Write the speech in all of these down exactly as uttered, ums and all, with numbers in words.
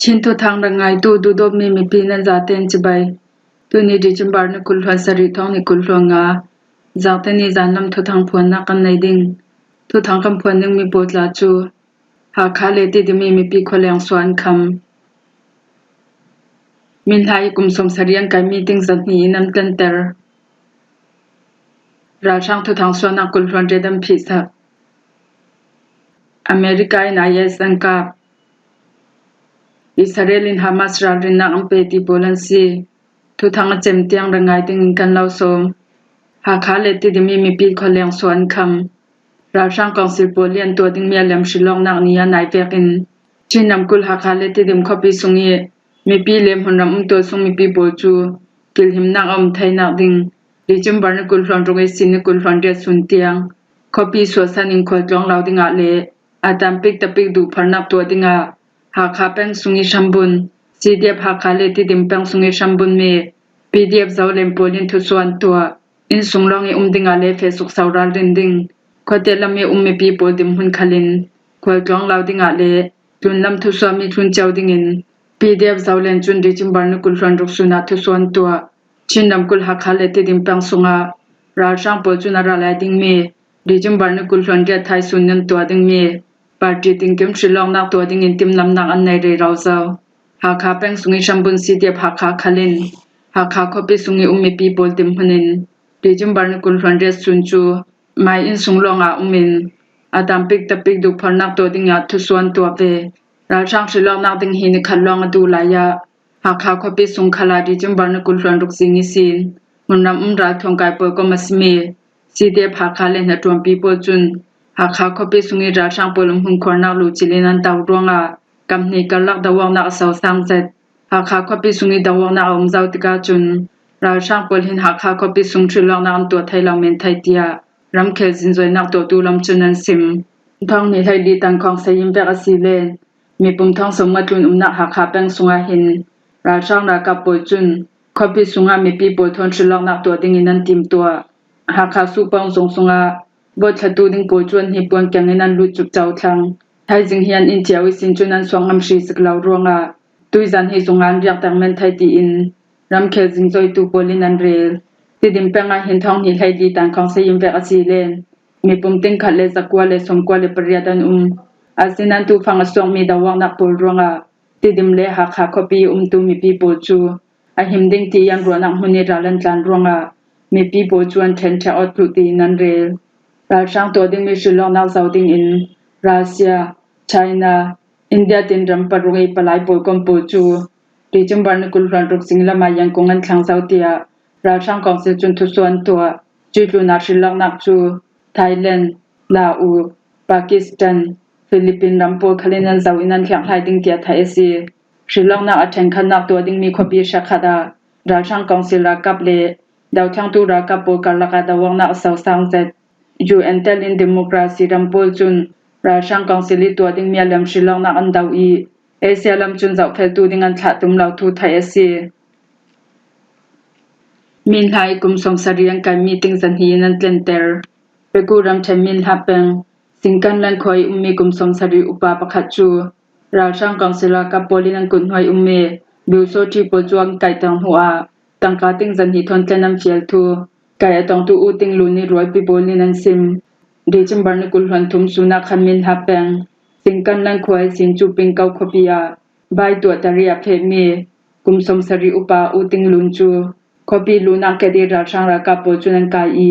Chin thuthang rengaitu duhdawtmi mipi nan zaten cibai. Tuni December ni kul hluan sarih thawng ni kul hluan nga, Zangte ni zanlam thuthang phuannak kan nei ding. Thuthang kan phuan dingmi pawl tla cu Hakha le Tidimi mipi khualeng suan kham. Minhla i kum sawmsarih an kai meeting zahnih in an tlenter. Ralhrang thuthang suannak kul hluan riat an phihsak. America in I S an kap. Israel in Hamas ralrinnak an pe ti pawl an si. Thuthang a cem tiang rengai dingin kan lo sawm. Hakha le Tidimi mipi khualeng suan kham. Ralhrang kawngsil pawl i an tuah dingmi a lem hrilawknak ni a nai vekin Chin namkul Hakha le Tidim khuapi sung i mipi le hmunram umtual sung mipi pawl cu kilhimnak a um theinak ding December ni kul hluan ruk i sin ni kul hluan riat sun tiang khuapi suahsan in khualtlawng lo dingah le a tampik tapik duhpharnak tuah dingah Hakha peng sung i hrambun, C D F Hakha le Tidim peng sung i hrambunmi P D F Zolen pawl in thusuan tuah. Inn sung lawng i um dingah le feh sukso ralrin ding khuate lam i um mipi pawl dinhmun khalin khualtlawng lo dingah le tlunlam thusuahmi tlun cio dingin P D F Zolen cun December ni kul hluan ruk sun ah thusuan tuah. Chin namkul Hakha le Tidim peng sungah ralhrang pawl cun a ra lai dingmi December ni kul hluan riat thai sun nan tuah dingmi party tinkim hrilawknak tuah dingin timlamnak an nei rero zo. Hakha peng sung i hrambun C D F Hakha khalin Hakha khuapi sung i um mipi pawl dinhmun in December ni kul hluan riat sun cu mai inn sung lawng ah um in a tampik tapik duhpharnak tuah dingah thusuan tuah ve. Ralhrang hrilawknak ding hi ni khat lawng a duh lai ah Hakha khuapi sung khal ah December ni kul hluan ruk zing i sin hmunram um ralthuam kai pawl kom a simi C D F Hakha le hnaṭuanpi pawl cun Hakha khuapi sung i ralhrang pawl um hmunkhuarnak lucil in an tau ruangah kam hnih karlak doawknak a sosang zet. Hakha khuapi sung i doawknak a um zo tikah cun ralhrang pawl hin Hakha khuapi sung hrilawknak an tuah thei lo men thei tiah ramkhel zinzoinak tuahtu lam cun an sim. Thawng hnih hleili tan khawng sei in vek a si len mipum thawng sawmnga tlun umnak Hakha peng sungah hin ralhrang ralkap pawl cun khuapi sungah mipi pawl thawn hrilawknak tuah dingin an timtuah. Hakha suhpawng zung sungah vote thlatu ding pawl cu an hnipuan kengin an lut cupco thlang. Thaizing hi an in cio i sin cun an suak ngam hri zik lo ruangah tuizan hi zung ah an riak teng men thei tiin ramkhel zingzoitu pawl in an rel. Tidim peng ah hin thawng hnih hleili tan khawng sei in vek a si len mipum tingkhat le zakua le sawmkua le pariat an um. Asinan tufang a suakmi doawknak pawl ruangah Tidim le Hakha khuapi i umtu mipi pawl cu a him ding ti an ruahnak hmun i ral an tlan ruangah mipi pawl cu an ṭhenṭhek awt thluh tiin an rel. Ralhrang tuah dingmi hrilawknak zo dingin Russia, China, India tin ram paruk i palai pawl kom pawl cu December ni kul hluan ruk zing lam ah Yangon an thlang zo tiah ralhrang kawngsil cun thusuan tuah. Cuih tlun ah hrilawknak cu Thailand, Laos, Pakistan, Philippine ram pawl khalin an zoh in an hliakhlai ding tiah theih a si. Hrilawknak a ṭhenkhatnak tuah dingmi khuapi hrekkhat ah ralhrang kawngsil ralkap le dothlengtu ralkap pawl karlak ah doawknak a sosang zet. U N tel in democracy ram pawl cun ralhrang kawngsil i tuah dingmi a lem hrilawknak an do i Asia lam cun zohfeltu ding an thlah tum lo thu theih a si. Minhla i kum sawmsarih an kai meeting zahnih in an tlenter. Pegu ramṭhen Minhla peng Singkanlan khua i ummi kum sawmsarih upa pakhat cu ralhrang kawngsil ralkap pawl in an kuthnuai ummi Biusawṭi pawl cu an kaihter hnuah tangka ting zahnih thawn tlen an fial thu kai a tongtu U Ting Lun i rualpi pawl in an sim. December ni kul hluan thum sun ah khan Minhla peng Singkanlan khua i sin cu Pingko khuapi ah bai tuahter i a fehmi kum sawmsarih upa U Ting Lun cu khuapi luhnak ket i ralhrang ralkap pawl cun an kai i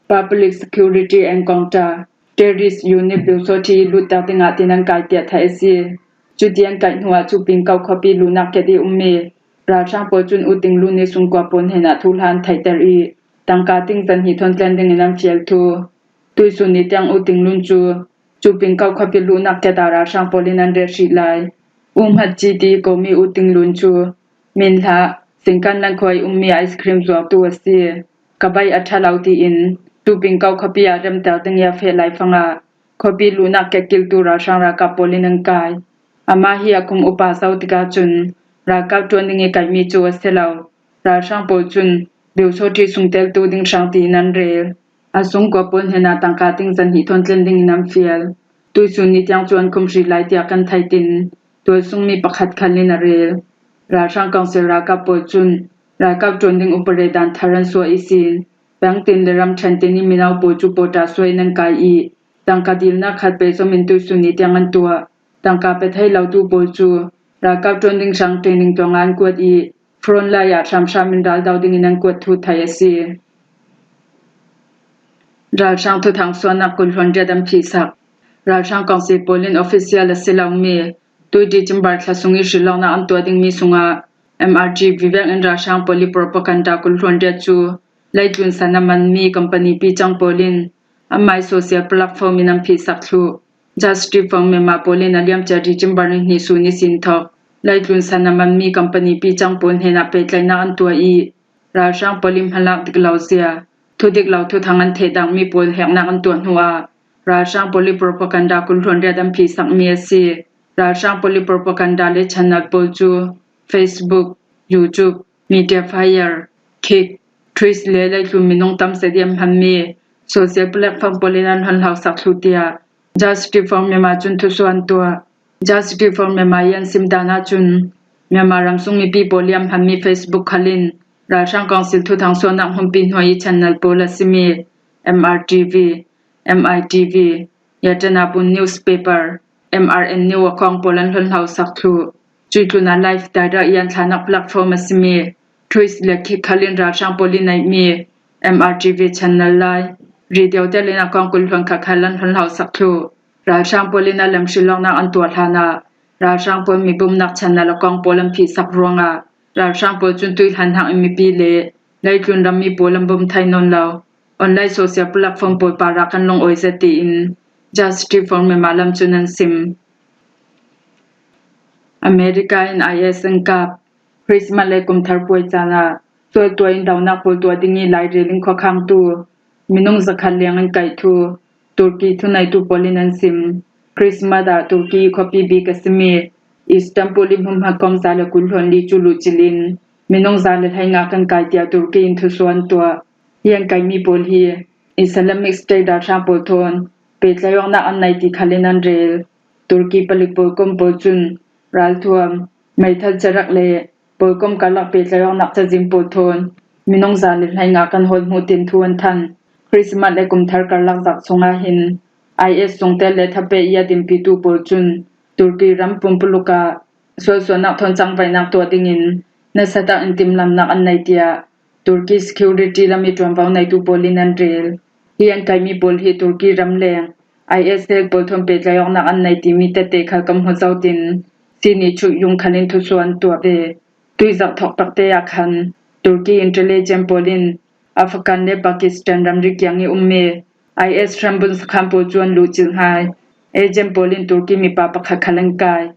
Public Security Encounter Terrorist Unit Biusawṭi luhter dingah tin an kai tiah theih a si. Cuti an kaih hnuah cu Pingko khuapi luhnak ket i ummi ralhrang pawl cun U Ting Lun i sungkua pawl hnenah thuhla an theihter i tangka ting zahnih thawn tlen dingin an fial thu. Tuihsun ni tiang U Ting Lun cu cu Pingko khuapi luhnak ket ah ralhrang pawl in an rel hrih lai. U Hmat Ci ti i komi U Ting Lun cu Minhla Singkanlan khua i ummi ice cream zuartu a si. Ka bai a ṭha lo tiin cu Pingko khuapi ah remter ding i a feh laifang ah khuapi luhnak ket kiltu ralhrang ralkap pawl in an kai. Amah hi a kum upa zo tikah cun ralkap ṭuan ding i kaihmi cu a si lo. Ralhrang pawl cun Biusawṭi sungteltu ding hrang tiin an rel. A sungkua pawl hnenah tangka ting zahnih thawn tlen dingin an fial. Tuihsun ni tiang cu an khumh hrih lai tiah kan theih tin tualsung mi pakhat khal in a rel. Ralhrang council ralkap pawl cun ralkap ṭuan ding upare daan thar an suah ihsin, pengtin le ramṭhen tin in mino pawl cu pawṭa suah in an kai ih, tangka dilnak khat pehzom in tuihsun ni tiang an tuah. Tangka pe thei lotu pawl cu ralkap ṭuan ding hrang training tuang ah an kuat ih, frontline ah hramhram in raldo dingin an kuat thu theih a si. Ralhrang thuthang suahnak kul hluan riat an phihsak. Ralhrang kongsi pawl in official a si lomi tui December thla sung ih hrilawknak an tuah dingmi sungah M R T V vek in ralhrang pawl ih propaganda kul hluan riat cu leitlun san a manmi company picang pawl in anmai social platform in an phihsak thluh. Justice for Myanmar pawl in a liamcia December ni hnih sun ihsin thawk leitlun san a manmi company picang pawl hnenah pehtlaihnak an tuah ih, ralhrang pawl ih hmalak dik lo zia, thudik lo thuthang an thehdanmi pawl heknak an tuah hnuah ralhrang pawl ih propaganda kul hluan riat an phihsakmi a si. Ralhrang pawl ih propaganda le channel pawl cu Facebook, YouTube, Mediafire, Kik, Threads le leitlun minung tam zet ih an hmanmi social platform pawl in an hon hlosak thluh, tiah Justice for Myanmar cun thusuah an tuah. Justice for Myanmar ih an sim dan ahcun Myanmar ramsung mipi pawl ih an hmanmi Facebook khal in ralhrang kongsil thuthang suahnak hmunpi hnuai ih channel pawl a simi M R T V, M I T V, Yatanapun Newspaper, M R N New a kong pawl an hon hlosak thluh. Cuih tlunah live direct ih an thlanak platform a simi Threads le Kik khal in ralhrang pawl ih neihmi M R T V channel lai, radio tel in a kong kul hluan khat khal an hon hlosak thluh. Ralhrang pawl in a lam hrilawknak an tuah hlanah ralhrang pawl mibumnak channel a kong pawl an phihsak ruangah ralhrang pawl cun tuih hlan hnak in mipi le leitlun rammi pawl an bum thei nawn lo. Online social platform pawl parah kan lungawi zet tiin Justice for Myanmar lam cun an sim. America in I S an kap. Christmas le kumthar puai caan ah sualtuah in dohnak pawl tuah ding ih lairel in khuakhangtu minung zakhat leng an kaih thu Turkey thuneitu pawl in an sim. Christmas ah Turkey ih khuapi bik a simi Istanbul ih hmunhma kawm za le kul hluan li cu luhcilh in minung za le hleinga kan kai, tiah Turkey in thusuah an tuah. Hi an kaihmi pawl hi Islamic State ralhrang pawl thawn pehtlaih awknak an nei ti khal in an rel. Turkey palik pawlkom pawl cun ralthuam, meithal carak le pawlkom karlak pehtlaih awknak cazin pawl thawn minung za le hleinga kan hawl hmuh tin thu an thanh. Christmas le kumthar karlak zak chungah hin I S zungtel le thapeh ih a dinpitu pawl cun Turkey ram pumpuluk ah sualsuahnak thawn cangvaihnak tuah dingin nasatak in timlamnak an nei, tiah Turkey security lam ih ṭuanvo neitu pawl in an rel. Hi an kaihmi pawl hi Turkey ram leng I S hek pawl thawn pehtlaih awknak an nei timi tette khal kan hmu zotin sini chuh yung khal in thusuah an tuah ve. Tuih zarh thawk takte ah khan Turkey intelligence pawl in Afghan le Pakistan ramri kiang ih ummi I S hrambun sakhan pawl cu an luhcilh hai. Agent pawl in Turkey mipa pakhat khal an kai.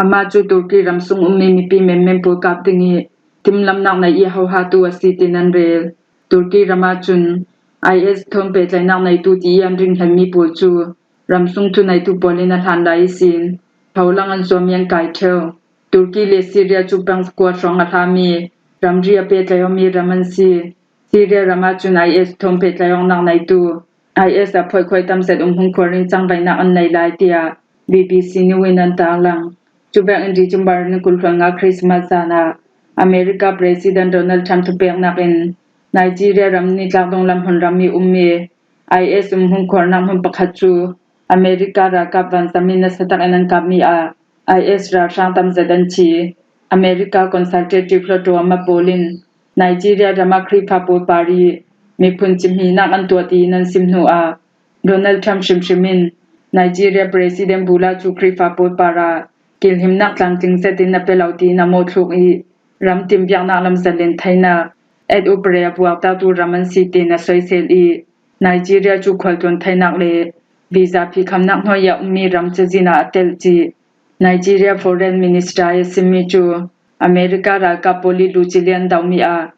Amah cu Turkey ramsung ummi mipi menmen pawl kap ding ih timlamnak nei ih hohatu a si, tin an rel. Turkey ram ahcun I S thawn pehtlaihnak neitu ti ih an ringhlenmi pawl cu ramsung thuneitu pawl in a hlan lai ihsin tho lang an zuami an kai ṭheu. Turkey le Syria cu peng zakua hrawng a hlami ramri a pehtlaih awmi ram an si. Syria ram ahcun I S thawn pehtlaih awknak neitu I S a phoihkhuai tam zet um hmun khuar in cangvaihnak an nei lai, tiah B B C News in an tarlang. Cuvek in December ni kul hluan nga Christmas zan ah America President Donald Trump thupeknak in Nigeria ram nitlak donglam hmunram ih ummi I S um hmun khuarnak hmun pakhat cu America ralkap vanzam in nasatak in an kapmi ah I S ralhrang tam zet an thi. America Consultative Hluttaw a ma pawl in Nigeria ram ah Khrihfa pawl par ih miphun cimhihnak an tuah tiin an sim hnuah Donald Trump hrimhrim in Nigeria President Bola cu Khrihfa pawl par ah kilhimnak tlamtling zetin a pe lo tiin a mawhthluk ih ram timhbiaknak lam zalen theinak et upre a puaktu ram an si tiin a soisel ih Nigeria cu khualtlawn theinak le visa phihkhamnak hnuai ah ummi ram cazin ah a telh cih Nigeria Foreign Minister a simi cu America ralkap pawl ih luhcilh ih an dohmi ah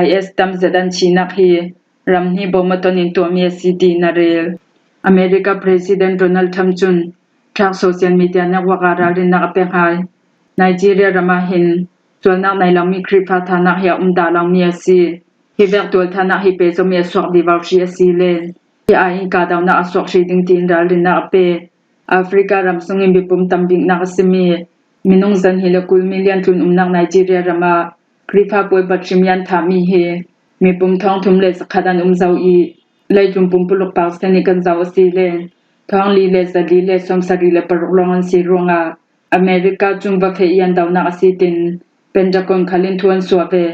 I S tam zet an thihnak hi ram hnih bawm a ton in tuahmi a si tiin a rel. America President Donald Trump cun Truth social media network ah ralrinnak a pek hai. Nigeria ram ah hin sualnak nei lomi Khrihfa thanak hi a um dah lomi a si. Hi vek tualthanak hi pehzom ih a suak vivo hrih a si le hi aiin kahdohnak a suak hrih ding tiin ralrinnak a pe. Africa ram sungin mipum tam biknak a simi minung zan hi le kul million tlun umnak Nigeria ram ah Khrihfa pawl bat hrim i an thahmi hi mipum thawng thum le zakhat an um zo i, leitlun pumpuluk paksen i kan zo a si le thawng li le zali le sawmsari le paruk lawng an si ruangah America cun va feh i an donak a si tin Pentagon khal in thu an suah ve.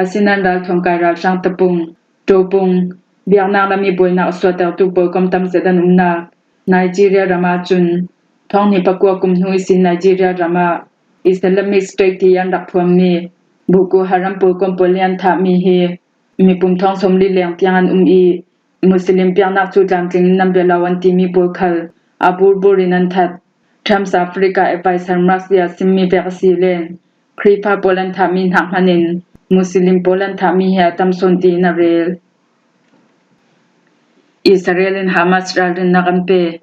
Asinan ralthuam kai ralhrang tapung, ṭopung, biaknak lam i buainak a suahtertu pawl kom tam zet an umnak Nigeria ram ah cun thawng hnih pakua kum hnu i sin Nigeria ram ah Islamic State ti an rak phuangmi Boko Haram pawl kom pawl i an thahmi hi mipum thawng sawmli leng tiang an um i, Muslim biaknak cu tlamtling in nan bia lo an timi pawl khal a burbur in an that. Times of Africa advisor Mark Zia simmi vek a si le Khrihfa pawl an thahmi hnak hman in Muslim pawl an thahmi hi a tam sawn tiin a rel. Israel in Hamas ralrinnak an pe.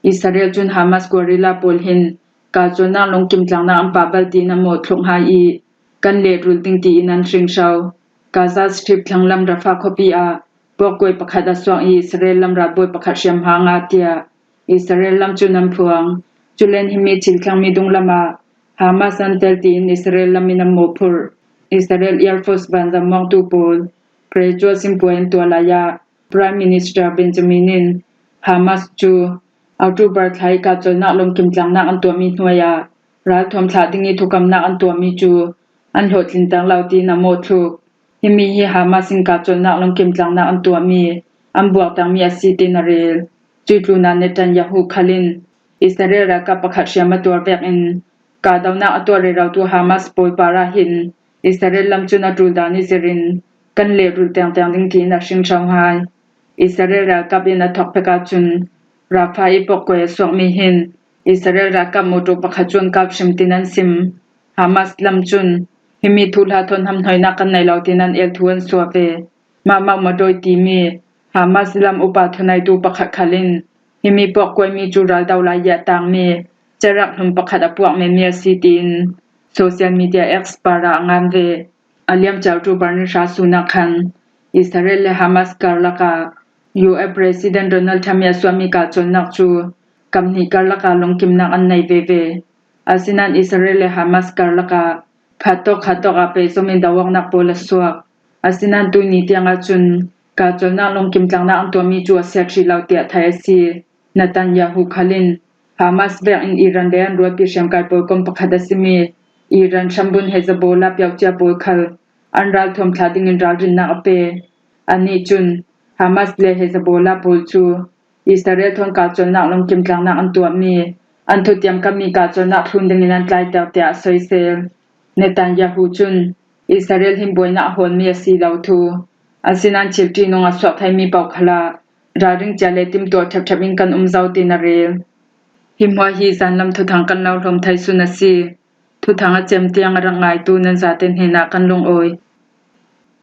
Israel cun Hamas guerrilla pawl hin kahcawlnak lungkim tlangnak an pahbal tiin a mawhthluk hai i kan lehrul ding tiin an hringhro. Gaza Strip thlanglam Rafah khuapi ah pawkkuai pakhat a suak i Israel lam ralbawi pakhat hriam hang a tiah Israel lam cun an phuang. Culen himi thil thlangmi dunglam ah Hamas an tel tiin Israel lam in an mawhphurh. Israel Air Force vanzam muangtu pawl gradual simpuai an tuah lai ah Prime Minister Benjamin in Hamas cu October thla i kahcawlnak lungkim tlangnak an tuahmi hnuai ah ralthuam thlah ding i thukamnak an tuahmi cu an hlawhtlinter lo tiin a mawhthluk. Himi hi Hamas in kahcawlnak lungkim tlangnak an tuahmi an buaktermi a si tiin a rel. Cuih tlunah Netanyahu khal in Israel ralkap pakhat hriam a tuar vekin kahdohnak a tuah rerotu Hamas pawl par ah hin Israel lam cun a ṭul dan i zir in kan lehrul tengteng ding tiin a hringhro hai. Israel ralkap in a thawkpek ahcun Rafah i pawkkuai a suakmi hin Israel ralkap motor pakhat cu an kap hrim tin an sim. Hamas lam cun himi thuhla thawn hamhnawinak kan nei lo tin an el thu an suah ve. Mahmah Madoi timi Hamas lam upa thuneitu pakhat khal in himi pawkkuaimi cu raldo lai i a tangmi cerak hlum pakhat a puak menmi a si tiin social media X par ah a ngan ve. A liamcia October ni hra sun ah khan Israel le Hamas karlak ah U S President Donald Trump i a suahmi kahcawlnak cu kam hnih karlak ah lungkimnak an nei veve. Asinan Israel le Hamas karlak ah phat tawk khat tawk ah peizom in do awknak pawl a suak. Asinan tuni tiang ahcun kahcawlnak lungkim tlangnak an tuahmi cu a siat hrih lo tiah thei a si. Netanyahu khal in Hamas vekin Iran le an rualpi hriamkai pawl kom pakhat a simi Iran hrambun Hezbollah piohcia pawl khal an ralthuam thlah dingin ralrinnak a pe. Anih cun Hamas le Hezbollah pawl cu Israel thawn kahcawlnak lungkim tlangnak an tuahmi, an thutiam kammi kahcawlnak thlun dingin an tlaiter tiah a soisel. Netanyahu cun Israel hin buainak a hawlmi a si lo thu, asinan thilṭi nung a suak theimi paoh khal ah ralring cia le timtuah ṭhepṭhep in kan um zo, tiin a rel. Hi hmuah hi zanlam thuthang kan lo hlawm thei sun a si. Thuthang a cem tiang a rak ngaitu nan zate hnenah kan lungawi.